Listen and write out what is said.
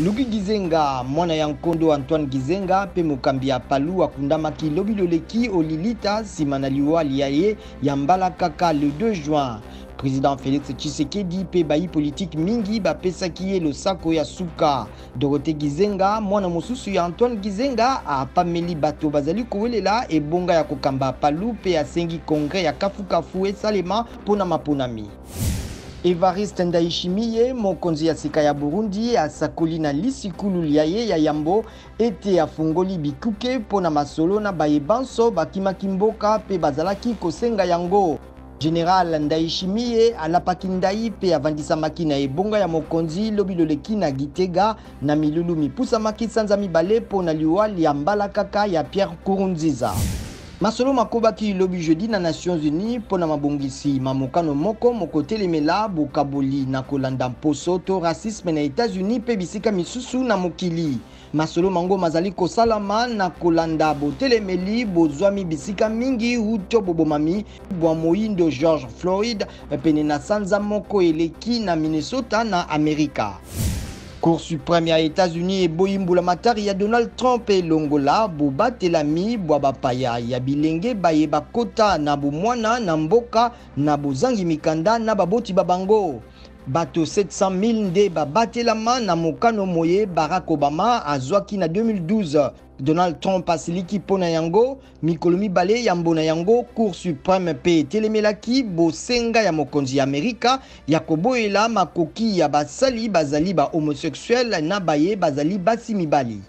Luki Gizenga, mwana ya nkondo Antoine Gizenga mpe mokambi ya Palu akundamaki lobi loleki o lilita nsima na liwa lya ye ya mbalakaka le 2 juin. President Felix Tshisekedi mpe bayi politiki mingi bapesaki ye losako ya suka. Dorothee Gizenga, mwana mosusu ya Antoine Gizenga, apameli bato bazali kowelela ebonga ya kokamba Palu mpe asengi congrès ya kafukafu esalema mpo na maponami. Evariste Ndayishimiye, mokonzi ya sika ya Burundi, asakoli na lisikulu lya ye ya yambo ete afungoli bikuke mpo na masolo na baye banso bakimaki mboka mpe bazalaki kosenga yango. General Ndayishimiye alapaki ndayi mpe avandisamaki na ebonga ya mokonzi lobi loleki na Gitega na milulu mipusamaki sanza mibale mpo na liwa lya mbalakaka ya Pierre Nkurunziza. Masolo makobaki lobi jeudi na Nations Unies mpo na mabongisi ma mokano moko mokotelemela bokaboli na kolanda mposo to racisme na Etats-Unis mpe bisika misusu na mokili. Masolo mango mazali kosalama na kolanda botelemeli bozwami bisika mingi wuto bobomami bwa moyindo George Floyd pene na sanza moko eleki na Minnesota na Amerika. Cour supreme ya Etats-Unis eboyi mbulamatari ya Donald Trump elongola bobatelami bwa bapaya ya bilenge baye bakota na bomwana na mboka na bozangi mikanda na baboti ba bango. Bato 700.000 nde babatelama na mokano moye Barack Obama azwaki na 2012. Donald Trump asiliki mpo na yango. Mikolo mibale yambo na yango, Cour supreme mpe etelemelaki bosenga ya mokonzi ya Amerika ya koboyela makoki ya basali bazali ba homosexuels na baye bazali basi mibali.